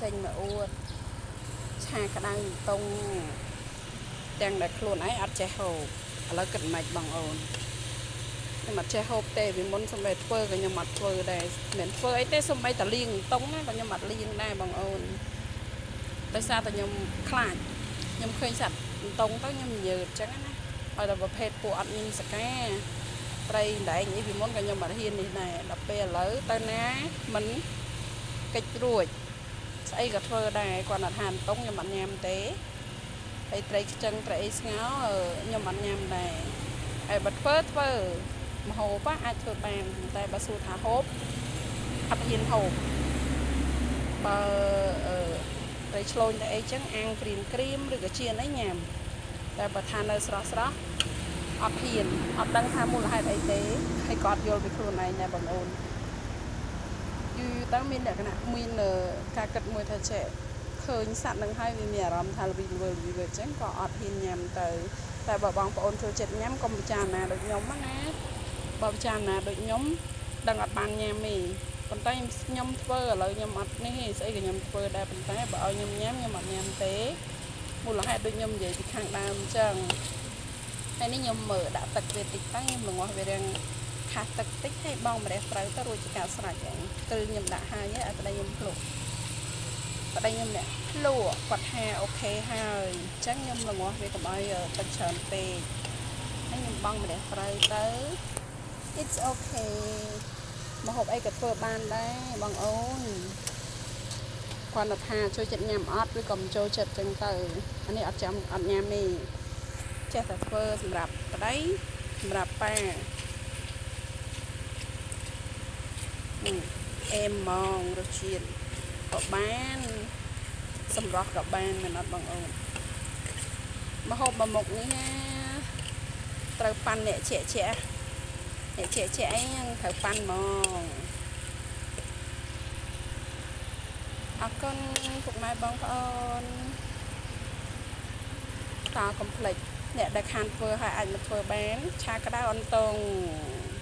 ចេញមកអួតឆាក្តៅតុងទាំងដែលខ្លួនឯងអត់ចេះហូបឥឡូវគិតមិនបងអូនខ្ញុំអត់ចេះហូបទេពីមុនសំបីធ្វើក៏ខ្ញុំអត់ធ្វើដែរមិនធ្វើអីទេសំបីតលៀងតុងណាក៏ខ្ញុំអត់លៀងដែរបងអូនដោយសារតែខ្ញុំខ្លាចខ្ញុំឃើញសត្វតុងទៅខ្ញុំញើតអញ្ចឹងណាឲ្យតែប្រភេទពួកអត់មានសកាត្រីដែងនេះពីមុនក៏ខ្ញុំអត់ហ៊ាននេះដែរដល់ពេលឥឡូវទៅណាមិនកិច្ចរួចស្អីក៏ធ្វើដែរគាត់អត់ហានតុងខ្ញុំអត់ញ៉ាំទេហើយត្រីខ្ចឹងត្រីអីស្ងោខ្ញុំអត់ញ៉ាំដែរហើយបើធ្វើធ្វើមហូបអាចធ្វើបានតែបើសួរថាហូបអត់ហ៊ានហូបបើត្រីឆ្លូញតែអីចឹងអាំងក្រៀមក្រៀមឬក៏ចៀនអីញ៉ាំតែបើថានៅស្រស់ស្រស់អត់ហ៊ានអត់ដឹងថាមូលហេតុអីទេហើយក៏អត់យល់ពីខ្លួនឯងដែរបងអូនយូរទៅមានលក្ខណៈមានការគិតមួយថាចេះឃើញសត្វនឹងហើយវាមានអារម្មណ៍ថាល្វីល្វើល្វីវើអញ្ចឹងក៏អត់ហ៊ានញ៉ាំទៅតែបើបងប្អូនចូលចិត្តញ៉ាំកុំពិចារណាដូចខ្ញុំណាបើពិចារណាដូចខ្ញុំដឹងអត់បានញ៉ាំទេប៉ុន្តែខ្ញុំធ្វើឥឡូវខ្ញុំអត់នេះទេស្អីក៏ខ្ញុំធ្វើដែរប៉ុន្តែបើឲ្យខ្ញុំញ៉ាំខ្ញុំអត់ញ៉ាំទេមូលហេតុដូចខ្ញុំនិយាយពីខាងដើមអញ្ចឹងហើយនេះខ្ញុំមើលដាក់ទឹកវាតិចទៅខ្ញុំរងាស់វារាងខាសទឹកតិចហើយបងម្រះត្រូវទៅរួចជាការស្រេចហ្នឹងគឺខ្ញុំដាក់ហើយឲ្យប្តីខ្ញុំភ្លក់ប្តីខ្ញុំអ្នកភ្លក់គាត់ថា OK ហើយអញ្ចឹងខ្ញុំរងាស់វាកុំឲ្យទឹកច្រើនពេកហើយខ្ញុំបងម្រះត្រូវទៅ It's okay មកហូបអីក៏ធ្វើបានដែរបងអូនគាត់ថាចូលចិត្តញ៉ាំអត់ឬក៏មិនចូលចិត្តចឹងទៅអានេះអត់ចាំអត់ញ៉ាំទេចេះតែធ្វើសម្រាប់ប្តីសម្រាប់ប៉ាអេមហ្មងរសជាតិក៏បានសម្រស់ក៏បានមែនអត់បងអូនមកហូបមួយមុខនេះណាត្រូវប៉ាន់អ្នកជាក់ជាក់អ្នកជាក់ជាក់អីហ្នឹងត្រូវប៉ាន់ហ្មងអរគុណពុកម៉ែបងប្អូនតកុំភ្លេចអ្នកដែលខានធ្វើហើយអាចមកធ្វើបានឆាក្តៅអន្ទង់។